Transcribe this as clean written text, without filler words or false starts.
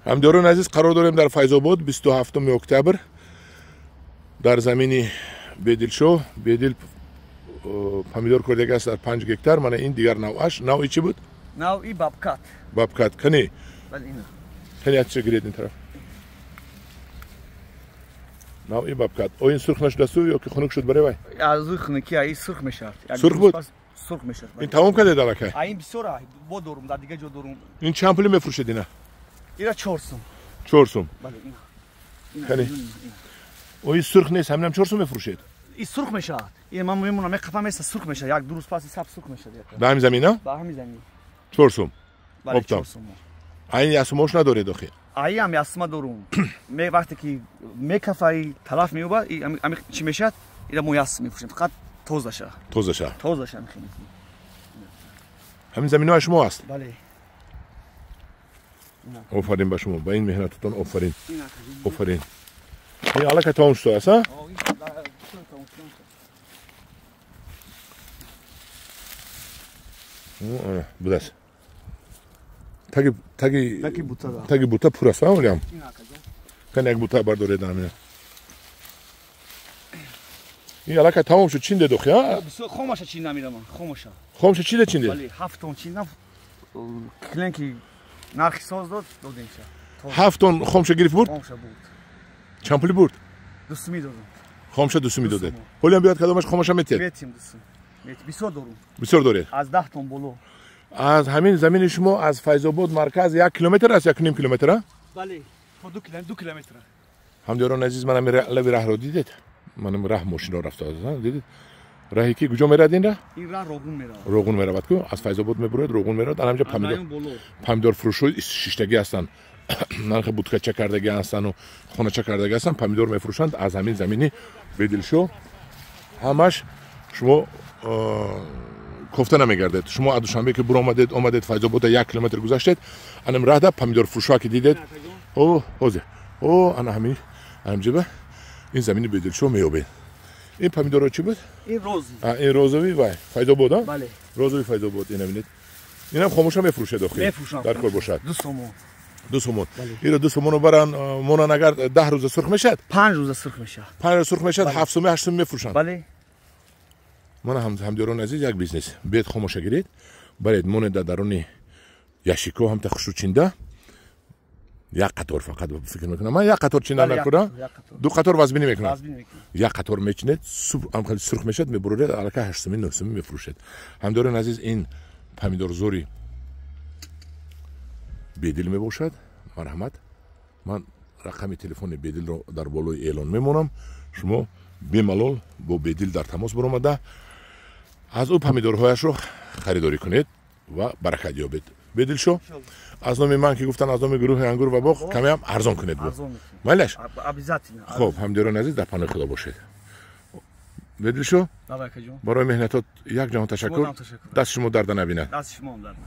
Ҳамдиёрони азиз, қарор дорем дар Файзобод, 27 октябр, дар замини Бедилшоҳ. Бедил помидор кордагӣ аст дар 5 гектар. Мана ин дигар навъаш. Навъи чӣ буд? Навъи бабкат. Бабкат. Кани? Кани якча гиред ин тараф. Навъи бабкат. О, ин сурх нашудасту ё ки хунук шуд барои вай? Аз ӯ хунукӣ ай сурх мешавад. Сурх буд? Сурх мешавад. Ин тамом кардед аллакай? А ин бисёр бо дорум, дар дигар ҷо дорум. Ин чанд пулӣ мефурӯшед ина? Ира 4 сум. 4 сум. Бале, ина. Кани? О, ин сурх нест, ҳаминам 4 сум мефурӯшед? Ин сурх мешавад. Ин ман мемонам, меқафам, меса сурх мешавад. Як ду рӯз пас саб сурх мешавад. Ба ҳамин замина? Ба ҳамин замин. 4 сум. Бале, 4 сум. А ин ясумош надоред охи? Ай ам ясума дорум. Ме вақте ки мекафаи талаф меёбад, ами чӣ мешавад? Ира мо яс мефурӯшем. Фақат тозаша. Тозаша. Тозаша мехӯрем. Ҳамин заминаи шумо аст? Бале. Офарин ба шумо, ба ин меҳнататон офарин. Офарин. Ин аллакай тамом шудааст, а? Будааст. Таги таги таги бута пур аст, олиам. Кани як бута бардоред ҳамина. Ин аллакай тамом шуд, чинде дохи, а? Хомаша чинда мираман, хомаша. Хомаша чиде чинде? Бале, 7 тон чиндам. Клиент ки нархи соз дод, додемша. 7 тон хомша гирифт бурд? Хомша бурд. Чанд пули бурд? 2 сумӣ додам. Хомша 2 сумӣ додед. Ҳолиам биёд кадомаш хомаша метиҳед? Метиҳем 2 сум. Бисёр дорум. Бисёр доред? Аз 10 тон боло. Аз ҳамин замини шумо аз Файзобод марказ 1 километр аст, 1.5 километр, а? Бале, то 2 километр. Ҳамдиёрони азиз, ман ҳамин лаби раҳро дидед? Ман раҳ мошинро рафтааст, дидед? Раҳе ки куҷо меравад ин раҳ? Ин раҳ Роғун меравад. Роғун меравад ку? Аз Файзобод мебурояд, Роғун меравад. Ана ҳамҷа помидор фурӯшҳо шиштагӣ ҳастанд. Нархи будкача кардагӣ ҳастанду хонача кардагӣ ҳастанд, помидор мефурӯшанд аз ҳамин замини Бедилшоҳ. Ҳамаш шумо кофта намегардед. Шумо аз Душанбе ки буромадед, омадед Файзобода 1 километр гузаштед, анам раҳда помидорфурӯшҳо ки дидед, о, ҳозир, о, ана ҳамин ҳамҷиба ин замини Бедилшоҳ меёбед. Ин помидорро чӣ буд? Ин розовый. Ин розовый вай Файзобод, а? Бале. Розовый Файзобод, ина бинед. Инам хомӯша мефурӯшед охир? Мефурӯшам. Дар кор бошад. 2 сомон. 2 сомон. Иро 2 сомонро баран монан, агар 10 рӯза сурх мешавад? 5 рӯза сурх мешавад. 5 рӯза сурх мешавад, 7 сомӣ, 8 сомӣ мефурӯшанд. Бале. Мана ҳамдиёрони азиз, як бизнес. Биед хомӯша гиред, баред монед дар даруни ящикҳо ҳамта хушрӯ чинда. Як қатор фақат фикр мекунам. Ман як қатор чинда накунам. 2 қатор вазбинӣ мекунам. Як қатор мечинед, ам хеле сурх мешавад, мебуред, аллакай 8 сомӣ, 9 сомӣ мефурӯшед. Ҳамдиёрони азиз, ин помидорзори Бедил мебошад. Марҳамат. Ман рақами телефони Бедилро дар болои эълон мемонам. Шумо бемалол бо Бедил дар тамос баромада аз ӯ помидорҳояшро харидорӣ кунед ва баракат ёбед. Бедилшоҳ, аз номи ман ки гуфтан, аз номи гурӯҳи Ангур ва боғ камеам арзон кунед бо. Майлаш? Хуб, ҳамдиёрони азиз, дар паноҳи Худо бошед. Бедилшоҳ, барои меҳнатот як ҷаҳон ташаккур. Даст шумо дарда набинад. Даст шумо дарда.